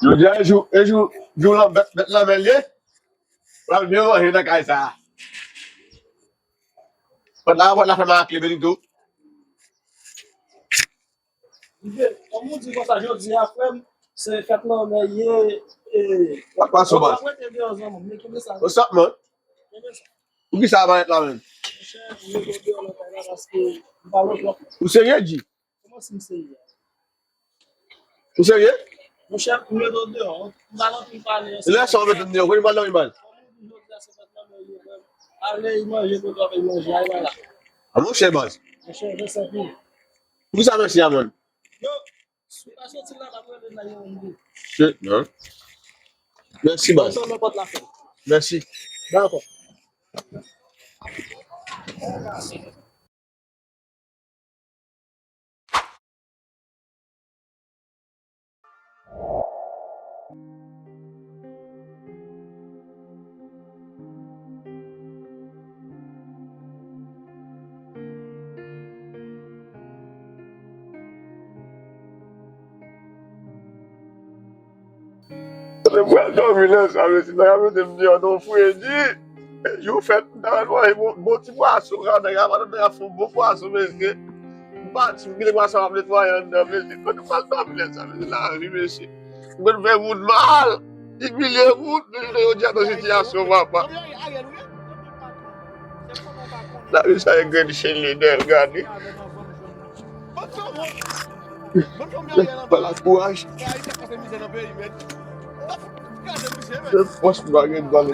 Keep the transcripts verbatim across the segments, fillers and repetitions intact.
Jodi a, e jou, e jou, jou lanmè, bèt, bèt lanmè l ye. Pral byen manje nan kay sa a. Pòt la, pòt la fèmen ak kle, Benito. Kòm ou di konsa, jodi a, frè m, se fèt lanmè ye, e, w ap pase w baz. What's up, man? Poukisa w ap parèt la menm? Monchè, m rete deyò nan kay la paske m pa lòt lòt. Ou serye, G? Kòman si m serye? Ou serye? Monchè, m rete deyò. M pa nan anpil pale. Lè sa w mete m deyò, kòman w pa nan anpil pale? Kòm ou di jodi a se fèt lanmè ye, frè m. Ale manje kote w ap manje, ale la. A monchè baz. Monchè, vennsenk mil. Poukisa mèsi a, man? Yo, si w pa soti la, m ap rele la, yo, m di. Shit, man. Mèsi, baz. Mwen fèmen pòt la, frè m. Mèsi. Dakò. Mwen pral dòmi lè sa, mesye, nèg ap mete m deyò nan yon fredi. Jou fèt, m ta pral manje bon, bon ti pwason, nèg ap, nèg ap fè yon bon pwason, mesye. M pati, m kite pwason ap netwaye anndan, mesye. Kote m pral dòmi lè sa, mesye, lavi, mesye. M konn fè moun mal, imilye moun, men jounen jodi a nan sitiyasyon, papa. Lavi sa e grenn chen lidè, gade. Pala kouraj. Fòs m pa gen dwa l.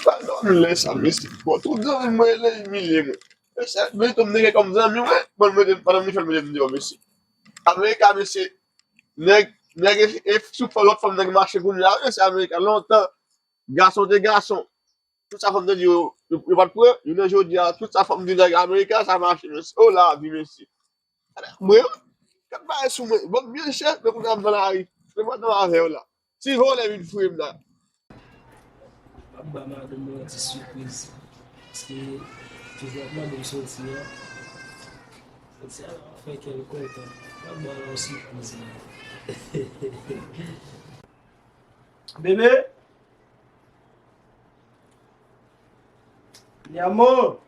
Pral dòmi lè sa, mesye. Bon, tout zanmi mwen rele imilye mwen. Mesye, Benito m te gen kòm zanmi mwen, bon, mete m, pandan m te fè l mete m deyò, mesye. Amerika, mesye, nèg, nèg e, e sou fò lòt fanm nèg mache kounye a, mesye, Amerika, lontan, gason te gason. Tout sa fanm te di yo, yo, yo pa t pre, jounen jodi a, tout sa fanm di nèg Amerika, sa mache, mesye. O lavi, mesye. Mwen, kat bagay sou mwen, ban m byen chè, men kounye a m nan lari. Men mwen nan avè w la. Ti vòlè vin fouye m la. M ap ba madanm mwen yon ti sipriz. Paske, jou w ap mande m soti a, soti a, l ap fè kè l kontan. M ap ba l yon sipriz la. Bebe! Mi amor!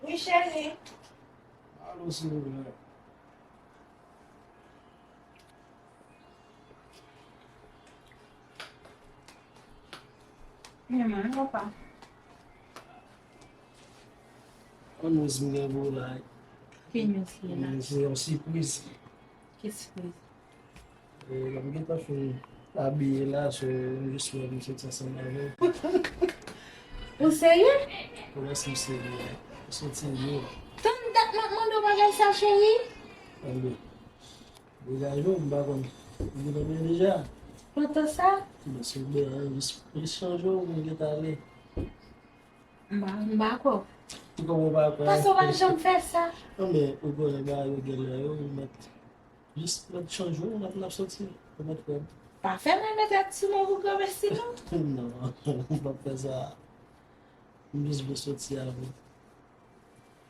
Wi, cheri. Alo, silvouplè. Men mwen, papa. Yon news m gen pou w la. Ki news ki la? Se yon sipriz. Ki sipriz? E, lè m gentan fin abiye la, so, m jis wè m soti ansanm avè w. Ou serye? Ou wè si m serye. M soti byen. Tann dat m ap mande w bagay sa, cheri. Tande. Degaje w, m pa konn. Ou gentan byen deja? Lontan sa? Mwen se byen, jis, jis chanje w, m gentan ale. M pa, m pa kwè w. Ou kòman w pa kwè? Paske w pa janm fè sa. Non, men ou konnen bagay yo gen lè yo, ou mèt jis mèt chanje w, mèt n ap soti, ou mèt kwè m. Pa fè mwen mete tèt sou mwen pou granmesi non. Non, m p ap fè sa. M jis vle soti avè w.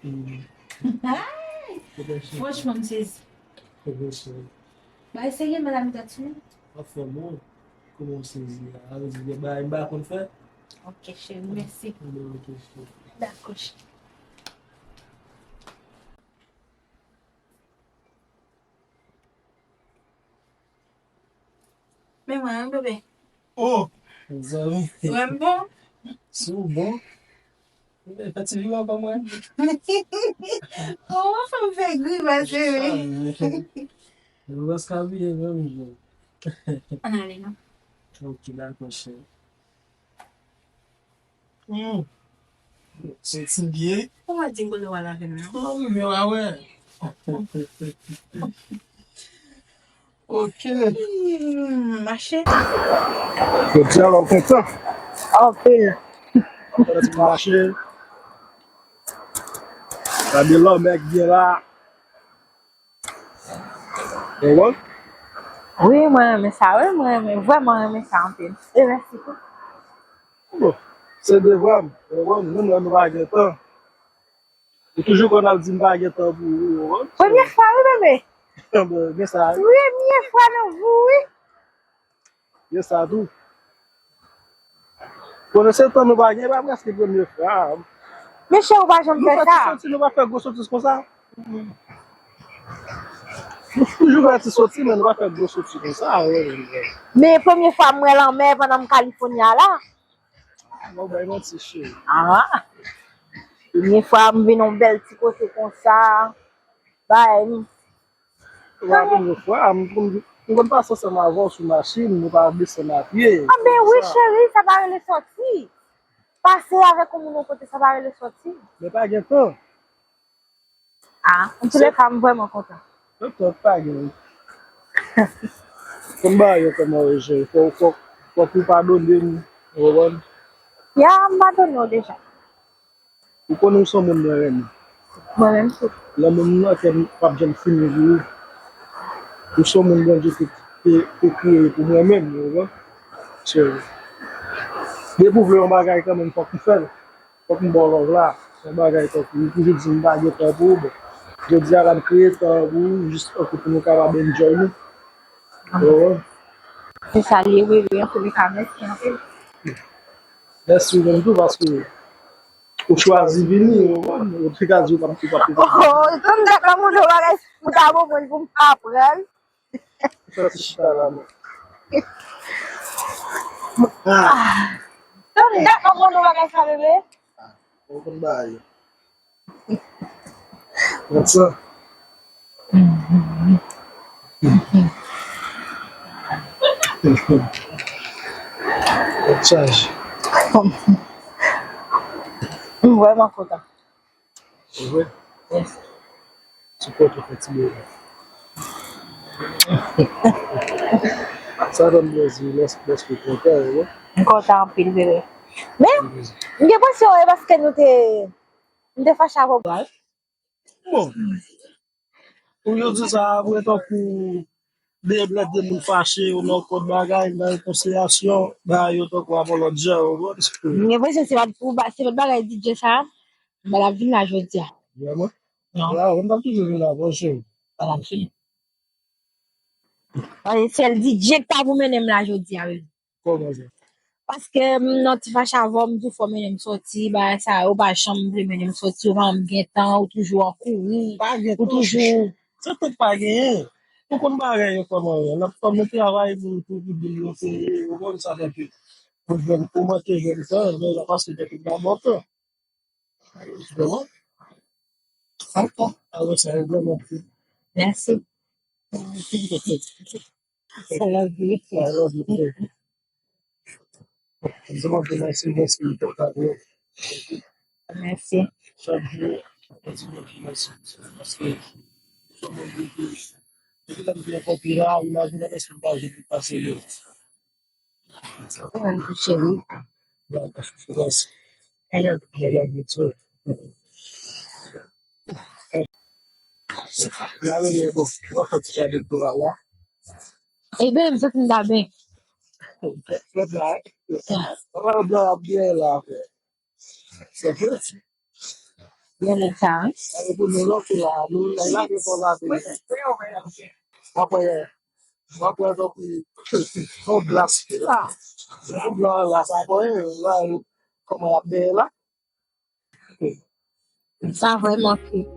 Mm. Ay! Franchman, m sezi. Bagay serye, men la m tèt sou mwen. W ap fè bon. Kòman w sezi a? Sa vle di gen bagay m pa konn fè? Ok, cheri, mèsi. Bon, ok, cheri. Dakò, cheri. Men mwen, wi, bebe. Oh! Zanmi. Ou wè m bon? Si w bon. Fè ti viwè pou mwen. Oh, w ap fè m fè grimas, bebe. Ou pa ka bliye menm jan. Ann ale non. Ok, dakò, cheri. Hmm. Santi byen. Ou pa di m kote w al avè m non. Non, men w a wè. Ok. Hmm, mache. Jodi a la w kontan. Anpil. Kontan ti mache. Gade lanmè k gen la. Ou konprann? Wi, mwen renmen sa, wi, mwen renmen, vrèman renmen sa anpil. E mèsi tou. Bon, se devwa m, ou konprann? Nou menm lè nou pa gen tan. Ou toujou konn ap di m pa gen tan pou ou, ou konprann? Premye fwa, wi, bebe. Bon, gen sa, wi. Premye fwa nan vi w, wi. Gen sa tou. Konnen se tan nou pa gen, pa prèske premye fwa. Mesye, ou pa janm fè sa. Nou fè ti soti, nou pa fè gwo soti konsa. Nou toujou fè ti soti, men nou pa fè gwo soti konsa. Men premye fwa m wè lanmè pandan m California la. Mwen bay manti, cheri. Ah. Premye fwa m vin yon bèl ti kote konsa. Bay m. Ou pa konn yon fwa, m konn, m konn pase ansanm avè w sou machin, nou pa desann a pye. Ah, ben wi, cheri, sa pa rele soti. Pase avèk yon moun yon kote, sa pa rele soti. Men pa gen tan. Ah, antouleka, m vrèman kontan. Tan pa gen. Konn bagay yo kòman yo jere. Fò, fò, fò pou padone m, ou konprann? Ya, m padone w deja. Ou konnen ou se yon moun mwen renmen. Mwen menm tou. Lanmou m nan kè m p ap janm fini pou ou. Ou se yon moun Bondye te, te, te kreye pou mwen menm, ou konprann? So, depi w vle yon bagay kanmenm, fòk m fè l. Fòk m ba w love la. Se yon bagay tankou, ou toujou di m pa gen tan pou ou, bon. Jodi a la m kreye tan pou ou, jis tankou pou nou kapab enjoy nou. Ou konprann? Se sa l ye, wi, wi, antouleka, mèsi anpil. Mèsi ou menm tou, paske ou chwazi vini, ou konprann? Ou te ka di ou p ap, ou p ap. Oh, tann dat m ap montre w bagay, ou ta bon mwen pou m pa pran. Sa ti chita la, non. Ah. Tann dat m ap montre w bagay sa, bebe. Ah, ou konn bagay yo. Konn sa. Tèt chaje. M vrèman kontan. Se vre? Yes. Sipòte w fè ti bagay. Sa fè m plezi, lè, lèske w kontan, wi. M kontan anpil, bebe. Men, m gen enpresyon e paske nou te, m te fache avè w. Bon. Pou yo di sa, apre tankou de blèd de moun fache, yo nan kòd bagay, nan rekonsilyasyon, bagay yo tankou avè lòt jan, ou konprann? M gen enpresyon se pa, se pa bagay D J sa, m pa t ap vin la jodi a. Vrèman? Non. La, ou t ap toujou vin la, monchè. Pa t ap vin. Paske sèl D J k ta pou mennen m la jodi a, wi. Kòman sa? Paske m nan ti fache avè w, m di w fò w mennen m soti, bagay sa yo, ou pa janm vle mennen m soti, ou pa janm gen tan, ou toujou an kouri, ou toujou. Se tout pa genyen. Ou konn bagay yo kòman yo ye. N ap kòm nou travay pou, pou, pou bil yo peye, ou konn sa fè ke. Ou jwenn, ou manke jwenn tan, men la paske gen tout bagay bon tan. Justement. Alò, sa regle mwen. Merci. I love you. I love you too. Justement, merci, merci. Merci. Chak jou, kontinye di mèsi. Paske, sou moun ki, depi lè m te enpòte la, imajine mèsi m pa jwenn pase yo. Mwen tou cheri. Ebyen, m sot m ta ben. Bèl nèg sa, wi. Sa vrèman cute.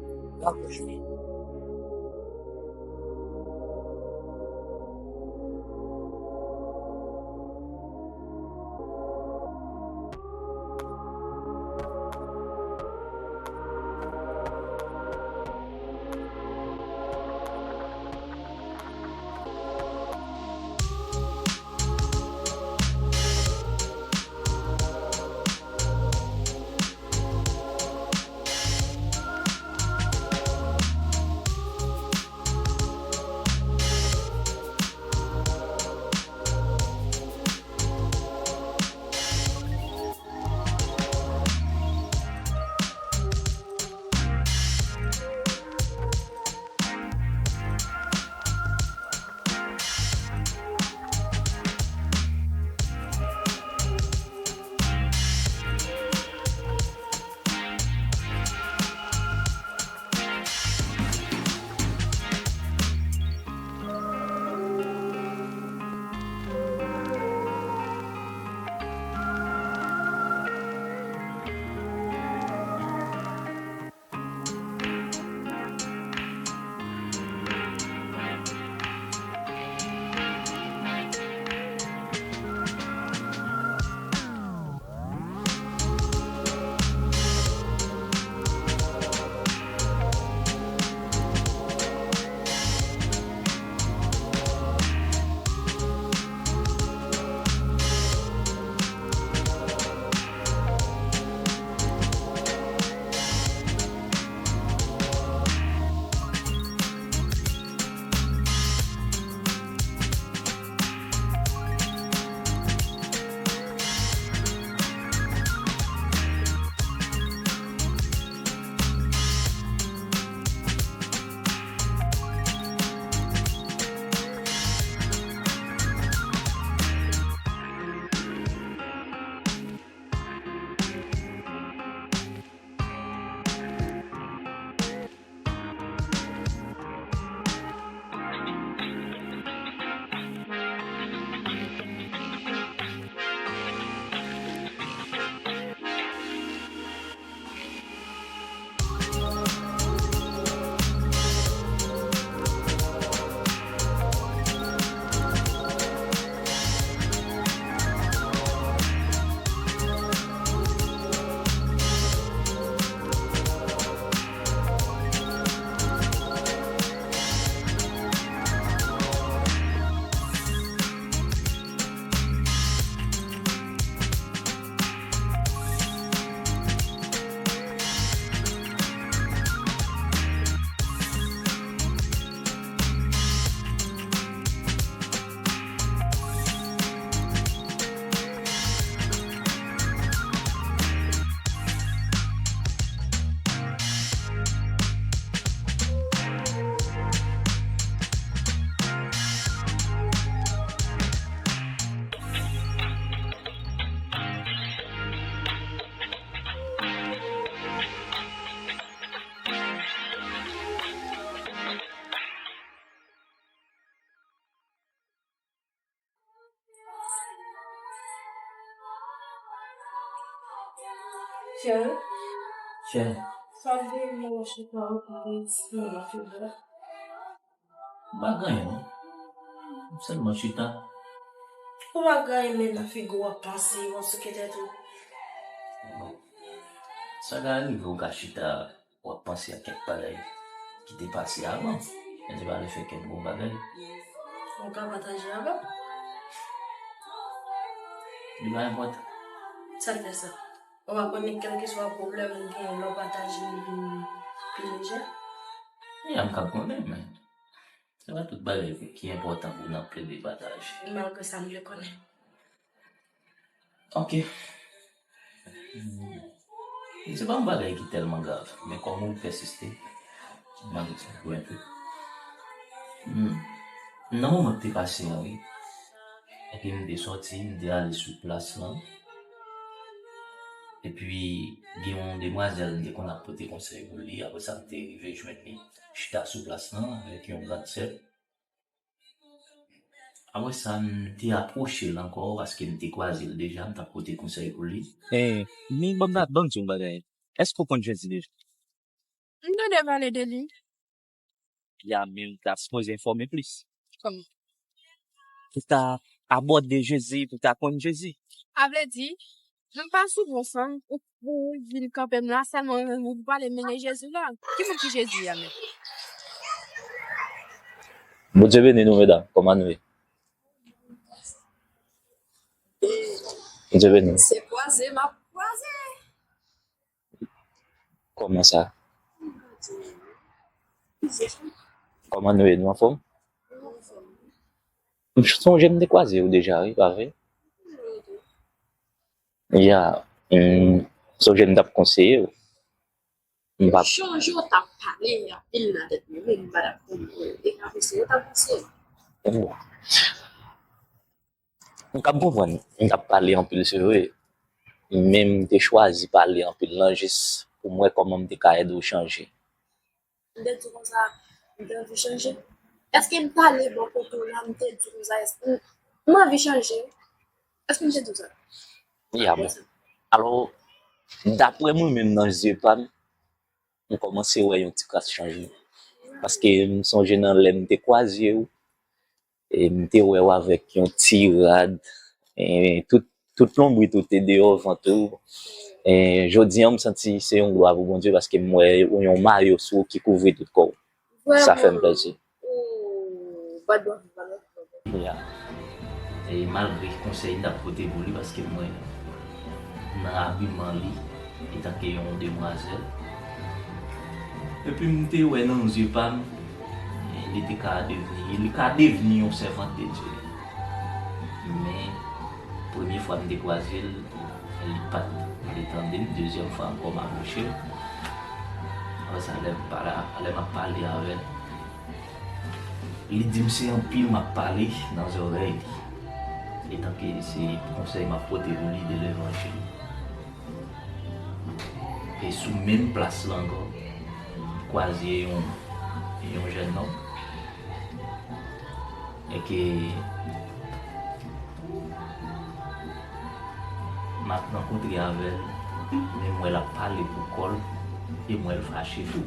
Chè, chè, sa vle mwen chita ou pale si nan figi w. M pa gen anyen non. M sèlman chita. Ou pa gen anyen men nan figi w ap pase, w ap souke tèt ou. Sa ka rive ou ka chita, w ap panse a kèk bagay ki te pase avan. Men se pa lefètke m gon bagay. Ou ka pataje avè m. Li pa enpòtan. Sa l fè sa? Ou pa konnen kèlkeswa pwoblèm ou gen, lè w pataje li vin pi lejè? Ya, m ka konnen, men se pa tout bagay ki enpòtan pou n ap plede pataje. Malgre sa, m vle konnen. Ok. Hmm. Se pa yon bagay ki tèlman grav, men kòm ou pèsiste, m ap eksplike w enpe. Hmm. Nan moman k te pase an, wi. Epi m te sòti, m te ale sou plas lan. Epi, gen yon demwazèl m te konn ap pote konsèy pou li. Apre sa, m te rive jwenn li chita sou plas lan avèk yon grann sè. Apre sa, m te apwoche l ankò, paske m te kwaze l deja, m t ap pote konsèy pou li. Eh, men ban m, ban m di w yon bagay. Èske w konn Jezi deja? M tande pale de li. Ya, men w ta sipoze enfòme plis. Kòman? Pou ta abòde Jezi, pou ta konn Jezi. A vle di, m pa sou bon fanm, ou, ou vin kanpe m la, sèlman ou pou pale m mennen Jezi la. Ki moun ki Jezi a menm? Bondye beni nou, medam. Kòman nou ye? Bondye beni nou. Se kwaze m ap kwaze. Kòman sa? Kòman nou ye? Nou anfòm? M sonje m te kwaze w deja, wi, pa vre? Ya, m sonje m t ap konseye w. M p ap Chonje w t ap pale anpil nan tèt mwen, wi, m pa t ap konprann. E pa konseye w t ap konseye m. Bon. M k ap konprann, m t ap pale anpil, se vre. Men m te chwazi pale anpil lan jis pou m wè kòman m te ka ede w chanje. M te di konsa, m te anvi chanje. Èske m t ale bò kote w la, m te di konsa, èske m, m anvi chanje? Èske m te di w sa? Ya, bon. Alò, daprè mwen menm nan zye pa m, m kòmanse wè yon ti kras chanjman. Paske m sonje nan lè m te kwaze w, e m te wè w avèk yon ti rad, e tout, tout lonbrit ou te deyò vant ou. E jodi a, m santi se yon glwa pou Bondye paske m wè yon mayo sou ou ki kouvri tout kò w. Sa fè m plezi. Oh, bad boy, bad boy, bad boy. Ya. E malgre konsèy m t ap pote pou li, paske m wè nan abiman li, etanke yon demwazèl. Epi m te wè nan zye pa m, e li te ka devni, li ka devni yon sèvant de Dye. Men, premye fwa m te kwaze l, li pa t vle tande m. Dezyèm fwa ankò, m apwoche l. Apre sa, lè m pale, lè m ap pale avè l, li di m se anpil m ap pale nan zòrèy li, etanke se konsèy m ap pote pou li de levanjil. E sou menm plas la ankò, m kwaze yon, yon jèn nonm. E ke m ap rankontre avè l, men m wè l ap pale pou kò l, e m wè l fache tou.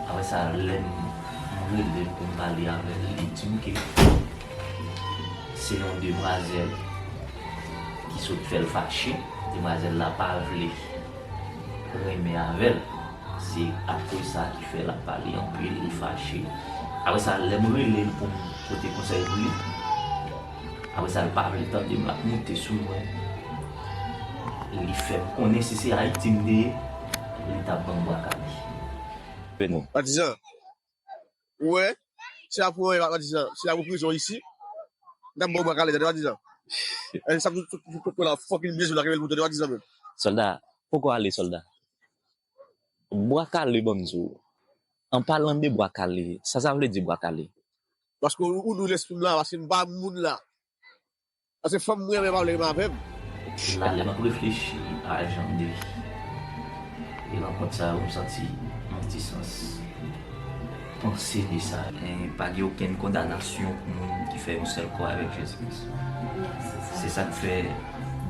Apre sa, lè m, m rele l pou m pale avè l, li di m ke se yon demwazèl ki sot fè l fache. Demwazèl la pa vle renmen avè l. Se apre sa ki fè l ap pale anpil, li fache. Apre sa, lè m rele l pou m pote konsèy pou li, apre sa, l pa vle tande m, l ap moute sou mwen. Li fè m konnen si se Ayiti m te ye, li t ap ban m bwa kale. Patizan, ou wè, si la pou, Patizan, si la pou prizon isi, m t ap ba w bwa kale, tande, Patizan. E sa pou, pou, pou, pou la fucking bezwen la kenbe l pou tande, Patizan menm. Sòlda, poko ale, sòlda. Bwa kale, ban m di w. An palan de bwa kale, sa sa vle di bwa kale? Paske ou, ou nou lespri m la, paske m pa moun la. Paske fanm mwen renmen pa vle renmen avè m. La, lè m ap reflechi a jan de e rankont sa yo, m santi yon ti sans panse de sa. E pa gen okenn kondanasyon pou moun ki fè yon sèl kò avèk Jezi Kris. Se sa k fè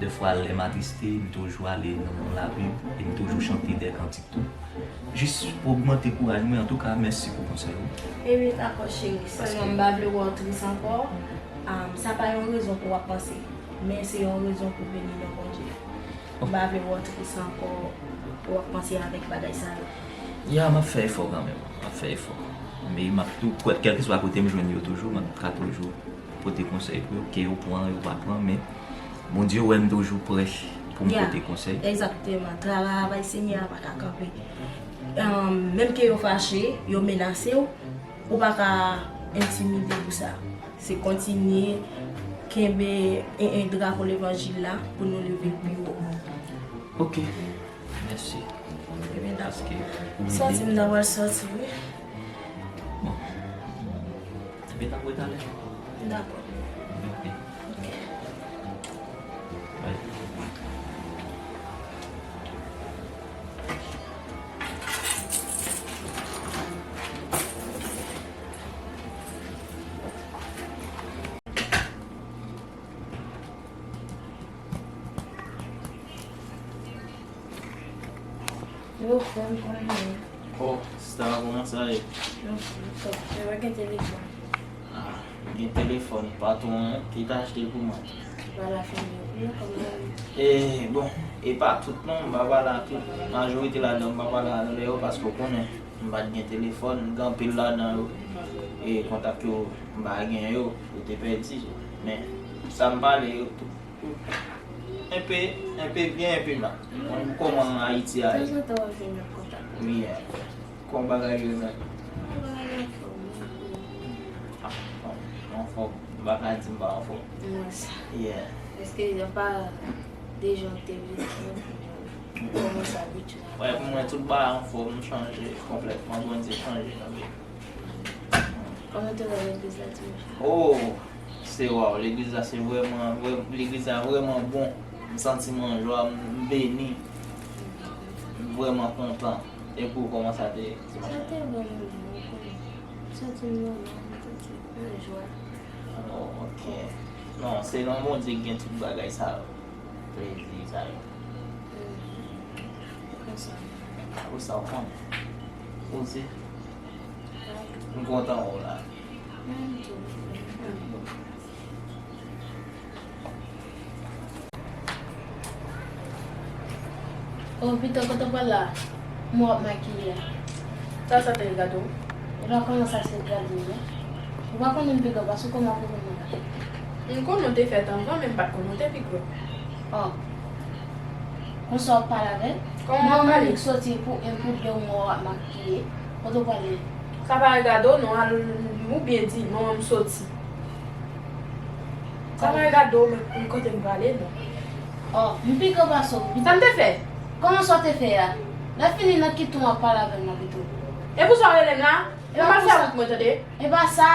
Dèfwa, lè m atriste, m toujou ale nan lapib e m toujou chante de kantik tou. Jis pou ogmante kouraj mwen, antouka, mèsi pou konsèy ou. Ebyen, dakò, cheri. Sèlman, m pa vle wè w tris ankò. Am, sa pa yon rezon pou w ap panse, men se yon rezon pou beni non Bondye. M pa vle wè w tris ankò, pou w ap panse avèk bagay sa yo. Ya, m ap fè efò kanmenm. M ap fè efò. Men m ap tou, kèlkeswa kote m jwenn yo toujou, m ap ka toujou pote konsèy pou yo, ke yo pran, yo pa pran, men Bondye wè m toujou prè pou m pote konsèy. Egzakteman. Travay Senyè a pa ka kanpe. Ahn, menm ke yo fache, yo menase w, ou pa ka entimide pou sa. Se kontinye kenbe en, en drapo levanjil la pou nou leve l pi wo. Ok. Mèsi. Ebyen, dakò. Paske ou santi m nan pral sòti, wi. Bon. Ebyen, n ap retalè. Dakò. Ok. Ok. Bye. Yo, frè m, kòman w ye? Oh, sista, kòman sa ye? Yo, yo, yo pa gen telefòn. Ah, gen telefòn, patwon an ki te achte l pou mwen. Ba la fanmi yo, kòman w ye? E, bon, e pa tout non, m pa pale a tout. Majorite ladan m pa pale avè yo paske w konnen, m pa t gen telefòn, gen anpil ladan yo. E kontak yo, m pa gen yo, yo te pèdi. Men, sa m pale yo, tout Enpe, enpe byen, enpe mal. Konn kòman Ayiti a ye. Tanzantan w ap vin nan kontak mwen. Wi, kòman bagay yo menm? Bagay yo anfòm, wi. Ah, bon, anfòm. M pa ka di m pa anfòm. Mwen sa. Yeah. Èske y a pa de jan te vin kòmanse abitye? Wè, pou mwen, tout bagay anfòm, m chanje konplètman. Bondye chanje nan vi m. Kòman w te wè legliz la dimanch la? Oh! Se waw, legliz la se vrèman, vrè-, legliz la vrèman bon. M santi m an jwa, m beni. M vrèman kontan. E pou w, kòman sa te ye dimanch la? Sa te vrèman bon, ou konnen. M santi m nòmal, m santi m an jwa. Oh, ok. Non, se nan Bondye ki gen tout bagay sa yo. Plezi sa yo. Mhm. Konsa. Ou sa w konnen. Ou se? M kontan wè w la. Mwen tou. Oh, pito, kote w pral la? M wè w ap makiye a. Sa, sa te regade w? E pa kòman sa se regade m, non. Ou pa konnen m pi gran pase w, kòman w ap reponn mwen la? M konnen w te fèt anvan, men m pa t konnen w te pi gran. Oh. Konsa w ap pale avè l? Kòman w ap pale? Manman li k soti pou en pou de, m wè w ap makiye. Kote w prale? Sa pa regade w non, al, oubyen di, manman m soti. Sa pa regade w, men kote m prale non. Oh, m pi gran pase w. Sa m te fè? Kòman sa w te fè a? Lè fini nan ki ton w ap pale avè m nan pito? E pou sa w rele m la? Mwen pral fè wout mwen, tande. E pa sa.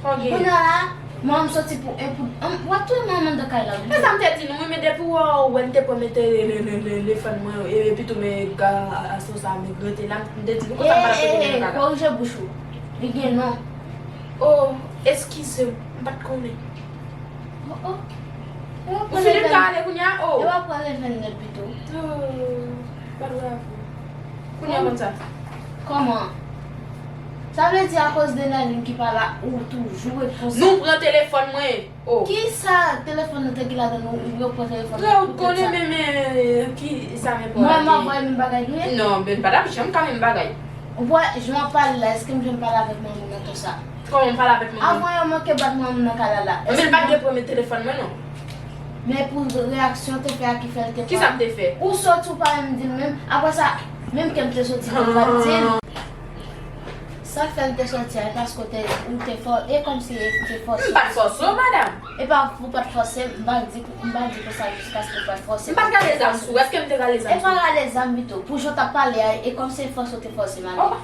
Sa w gen? Kounye a la, manman m soti pou en pou, w ap touye manman m nan kay la, wi. E sa m te di nou, wi, men depi w wè m te pran men te, le, le, le, telefòn mwen, e, epi tou men ga, aso sa, men rete la, m te di nou konsa m pa t ap rete nan kay la. Korije bouch ou. Li gen non. Oh, eskize m, m pa t konnen. Oh, oh. Ou fini m ka ale kounye a? Oh. Yo ap pran leve l nèt pito. Oh, pa dwe avè w. Kounye a konn sa. Kòman? Sa vle di akoz de Nèlin ki pa la, ou toujou ret konsa? Nou pran telefòn mwen. Oh. Kisa telefòn nan te gen ladan nou, ou yo pran telefòn nan? Ou konnen menm, eh, ki sa men pou mwen, m ap voye menm bagay nou ye? Non, men pa t ap janm ka menm bagay. Ou wè, jan w ap pale la, èske m janm pale avèk manman w nan ton sa? Kòman m pale avèk manman? Avan yo manke bat manman w nan kay la la. Men l pa t gen premye telefòn mwen non. Men pou reyaksyon w te fè a ki fè l te pran. Kisa m te fè? Ou soti, ou pa menm di l menm. Apre sa, menm ke m te soti, m pa t di l. Sa k fè l te soti a, e paske w te, ou te fò, e kòmsi e te fòse w. M pa t fòse w, madanm. E pa, ou pa t fòse m, m pa di, m pa di konsa jiskaske w pa t fòse m. M pa t rale zam sou ou, èske m te rale zam sou ou? E pa rale zam pito. Pou jan w t ap pale a, e kòmsi e fòse w te fòse m ale. Oh.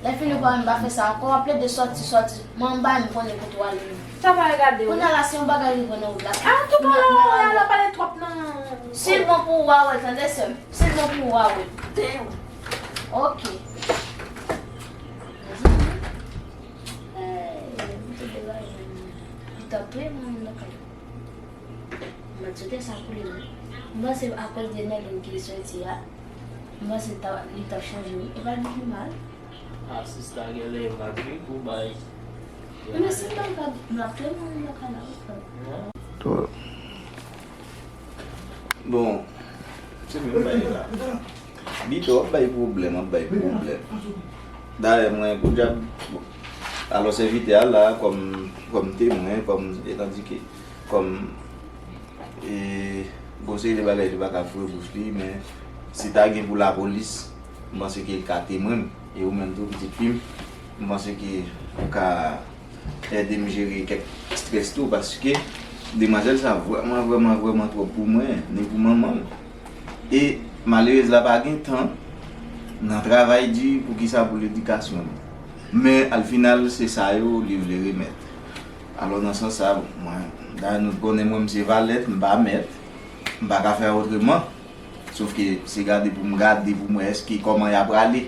Lè fini, ou pa menm pa fè sa ankò, w ap plede sòti, sòti. Mwen, m pa menm konnen kote w ale menm. Sa pa regade w. Kounye a la, si yon bagay rive nan wout la, ah, tou talè, w al la pale twòp nan. Si l bon pou ou, w a wè, tande, sè m. Si l bon pou ou, w a wè. Damn. Ok. Mezanmi. Ey, m te degaje m. Li t ap touye mwen nan kay. M pa t swete sa pou li non. M panse akoz de Nerline ki soti a, m panse ta, li t ap chanje wi. E pa li ki mal. Ah, sista genlè e vag wi pou bay. Men si m bay vag, m ap touye moun nan kay la wi frè m. Bon, se menm bagay la. Bito ap bay pwoblèm, ap bay pwoblèm. Dayè mwen podyab, bon, alò sèvitè a la kòm, kòm temwen, kòm, etandike kòm, e, gon seri de bagay li pa ka foure bouch li, men si ta gen pou lapolis, m panse ke l ka temwen m. E ou menm tou pitit fi m, m panse ke ou ka ede m jere kèk strès tou, paske demwazèl sa vrèman, vrèman, vrèman twòp pou mwen, ni pou manman l. E malerèz la pa gen tan nan travay di, poukisa pou ledikasyon li. Men al final se sa yo li vle remèt. Alò nan sans sa, mwen, dayè nou konnen mwen m se valèt, m pa mèt, m pa ka fè otreman. Sof ke se gade pou m gade pou m wè èske kòman y a prale.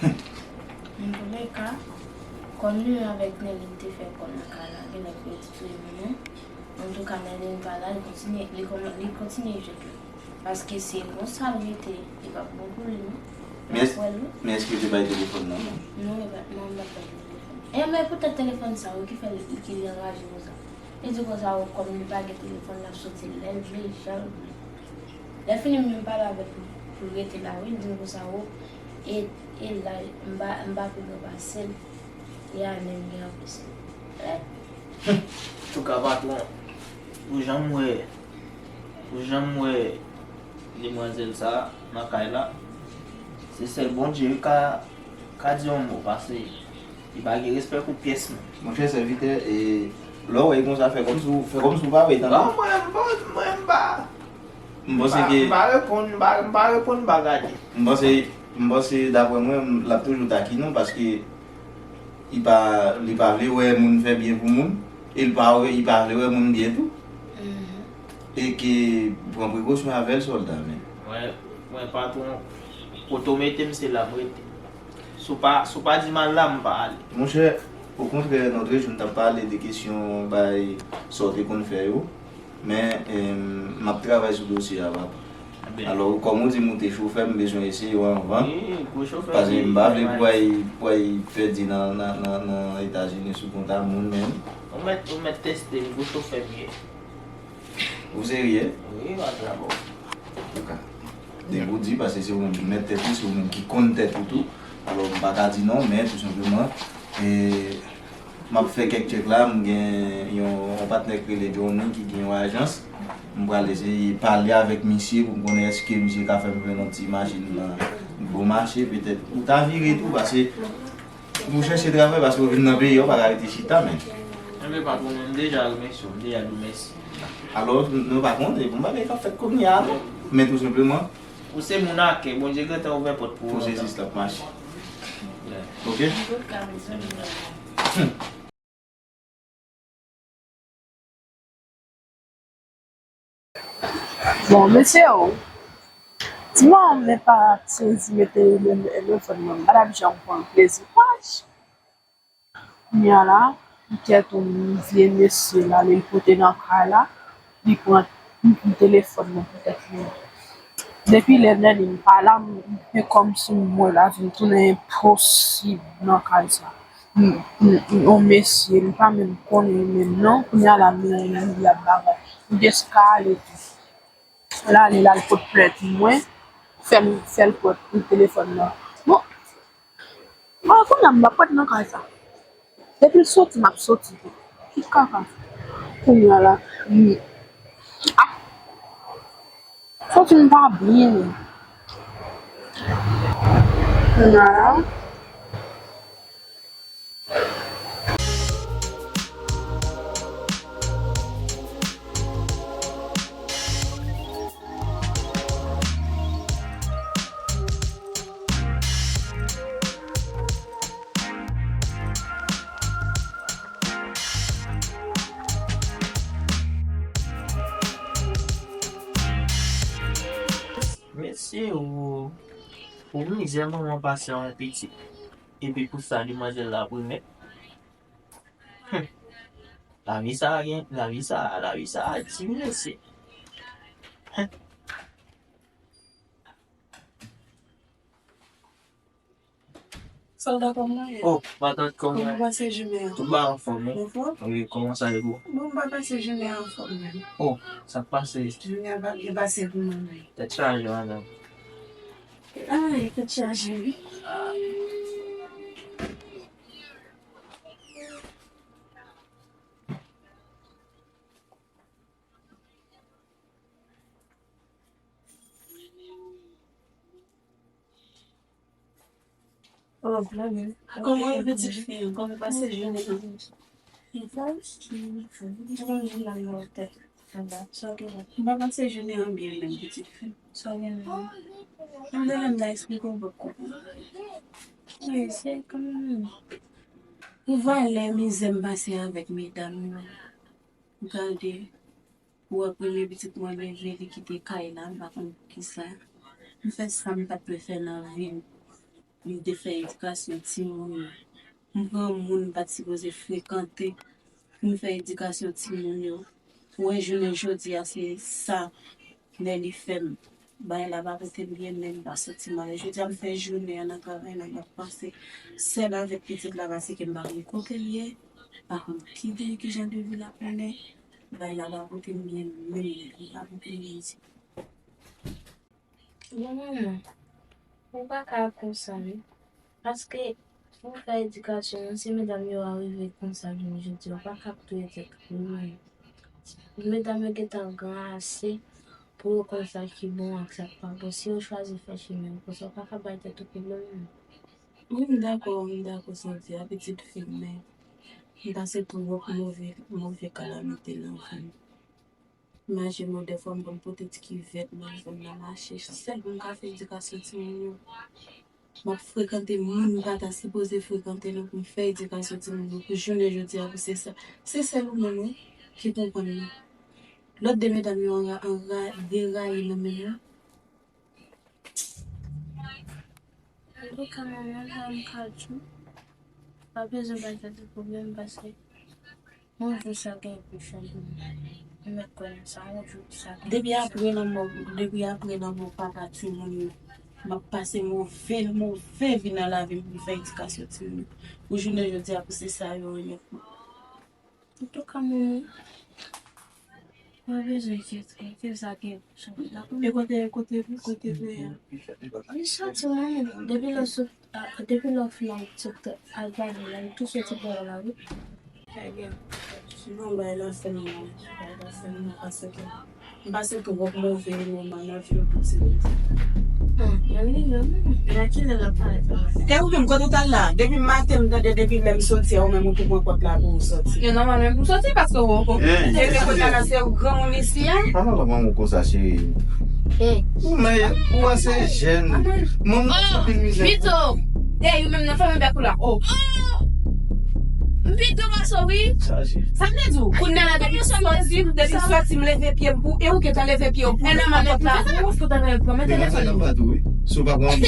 Antouka, kòm li menm avèk Nerline te fè kò nan kay la, genlè pou yo te touye moun nan. Antouka, Nerline pa la, li kontinye, li kòman, li kontinye jwèt la. Paske se konsa l rete, li p ap bon pou li non. L ap wè l wi. Men èske yo te bay telefòn nan non? Non, li pa, non, li pa t bay telefòn. E men poutèt telefòn sa wi ki fè li, ki li anraje konsa. Li di konsa wi, kòm li pa gen telefòn, l ap soti lè l vle, jan l vle. Lè fini m menm pale avèk li pou l rete la wi, li di m konsa wi, e, e laj, m pa, m pa pi gran pase l, e a menm gen anplis. Antouka patwon, pou jan m wè, pou jan m wè demwazèl sa nan kay la, se sèl Bondye wi ka, ka di yon mo, paske li pa gen respè pou pyès moun. Monchè sèvitè, e lè w wè l konsa, fè kòmsi w, fè kòmsi w pa wè l, tande. Non, mwen, mwen, mwen, m pa, m panse ke, m pa reponn, m pa, m pa reponn, m pa gade. M panse, m panse, daprè mwen, l ap toujou takinnen w, paske li pa, li pa vle wè moun fè byen pou moun, e li pa, li pa vle wè moun byen tou. E ke pran prekosyon avè l, sòlda, men. Mwen, mwen, patwon, kote w mete m, se la m rete. Si w pa, si w pa di m al la, m pa ale. Monchè, okontrè, lòt jou, m t ap pale de kesyon bay sa w te konn fè yo. Men, em, m ap travay sou dosye a, papa. Alò, kòm ou di m ou te chofè, m bezwen eseye w anvan. Wi, gwo chofè. Paske m pa vle pou ay, pou ay pèdi nan, nan, nan, nan Etazini sou kont a moun menm. Ou mèt, ou mèt teste m, gwo chofè m ye. Ou serye? Wi, pa trabò. Antouka, depi w di, paske se ou menm ki mèt tèt ou, se ou menm ki konn tèt ou tou. Alò, m pa ka di non, men tou senpleman, e, m ap fè kèk tchèk la, m gen yon, yon patnè k rele Johnny ki gen yon ajans. M pral eseye pale avèk misye pou m konnen èske misye ka fè m jwenn yon ti machin nan bon mache, petèt. Ou ta vire tou, paske pou chèche travay, paske w vin nan peyi a, w pa ka rete chita, men. Enben, patwon, m deja remèsye w, m deja di w mèsi. Alò, n-, nou pa konnen, bon bagay k ap fèt kounye a, non. Men tou senpleman, ou se moun a kè, Bondye gentan ouvè pòt pou ou lontan. Pwosesis la ap mache. Yeah. Oke? Bon, mesye o, ti manman m pa t sezi mete telefòn nan, m pa t ap janm pran plezi. Wach! Kounye a la, poutèt yon vye mesye la, li pote nan kay la, li pran telefòn nan poutèt li. Depi lè Nèni pa la, m, se kòmsi m wè lavi m tounen enposib nan kay sa. M, m, m, yon mesye, m pa menm konnen li menm non, kounye a la, m, m, li ap bagay. M jis ka ale tou. L ale, l al pot plent mwen, fè l, fè l pran telefòn nan. Bon, bon, kounye a m pa pot nan kay sa. Depi l soti, m ap soti tou. Ki kaka. Kounye a la, m, ah, soti m pa byen. Kounye a la, mesye, ou, ou mizè manman pase a yon pitit. Epi pou sa, demwazèl la ap remèt. Hum. Lavi sa a gen, lavi sa a, lavi sa a di mesye. Sòlda, kòman w ye? Oh, matant, kòman w ye? Kòman w pase jounen an? Tout bagay anfòm, wi. Anfòm? Wi, kòman sa ye pou ou? Bon, m pa pase jounen an anfòm menm. Oh, sa k pase? Jounen an pa byen pase pou mwen menm. Tèt chaje, madanm. Ay, tèt chaje, wi. Oh, mami. Kòman ye, pitit fi an? Kòman pase jounen an? M pa pase jounen an byen menm, pitit fi. Sa w gen menm? Menm de lè m ta eksplike w, w p ap konprann. Wi, se kanmenm. Pou valè mizè m pase avèk medam yo. Gade, ou wè premye pitit mwen leve, li kite kay la, m pa konn poukisa. M fè sa m pa t dwe fè nan vi m. M te fè edikasyon timoun yo. M pran moun m pa t sipoze frekante pou m fè edikasyon timoun yo. Pou wè jounen jodi a, se sa, lè li fè m. Bagay la pa pote m byen, men m pa santi m alèz. Jodi a, m fè jounen an nan travay la, m ap panse sèl avèk pitit la, paske m pa konn kote l ye, m pa konn ki de, ki jan de vi l ap mennen. Bagay la pa pote m byen, men li pa pote m byen ditou. Bon, manman, ou pa ka ap konsa, wi. Paske, pou w fè edikasyon an, si medam yo a rive konsa jounen jodi a, ou pa ka ap touye tèt ou, wi, manman. Medam yo gentan gran ase pou yo konn sa ki bon ak sa k pa bon. Si yo chwazi fè chimen yo konsa, ou pa ka bay tèt ou pwoblèm, non. Wi, m dakò, m dakò, Cynthia, pitit fi m, men m pase twòp move, move kalamite nan vi m. Imajine w, dèfwa m konn pote ti kivèt nan zòn nan mache, sèl pou m ka fè edikasyon timoun yo. M ap frekante moun m pa ta sipoze frekante nan pou m fè edikasyon timoun yo, pou jounen jodi a, pou se sa. Se sèl ou menm, wi, ki konprann mwen. Lòt de medam yo anra-, anra-, deraye nan men yo. Antouka, manman, sa m ka di w, pa bezwen bay tèt ou pwoblèm, paske yon jou sa gen pou chanje. Ou mèt kwè nan sa, yon jou sa gen pou chanje. Depi apre lanmò, depi apre lanmò papa timoun yo, m ap pase move, move vi nan lavi m pou m fè edikasyon timoun yo. Pou jounen jodi a, pou se sa yo renmen pou mwen. Antouka, manman, mwen bezwen ke, ke sa gen pou chanje. E kote, kote, kote vle a? Li soti, manman. Depi lè w sot, a, depi lè w fin al sot al gade la, li tou soti bò la, wi. Trè byen. Non, bay la fè m mal. Bay la fè m mal, paske m pase twòp move moman nan vi m pou ti moun sa. Ah, nan li menm. Nan kilè l ap parèt la? E ou menm, kote w t al la? Depi maten m tande, depi lè m soti a, ou menm ou tou pran pòt la pou ou soti. Yo nòmal menm pou soti, paske ou, ou, ou, eh, te kote la, se ou granmoun isi a. Pa pale manman w konsa, cheri. Eh. Ou men, ou wè se jèn. Manman, oh, anpil mizè. Vito! Ey, ou menm nan fèmen bèk ou la. Oh. Oh! M pito pase w, wi. Chaje. Sa m te di w? Kounye a la, depi m soti, depi m soti, m leve pye m pou, e ou gentan leve pye w pou. E nan manèt la, ou fout ann al pran men telefòn. Nan manèt la tou, wi. Si w pa pran.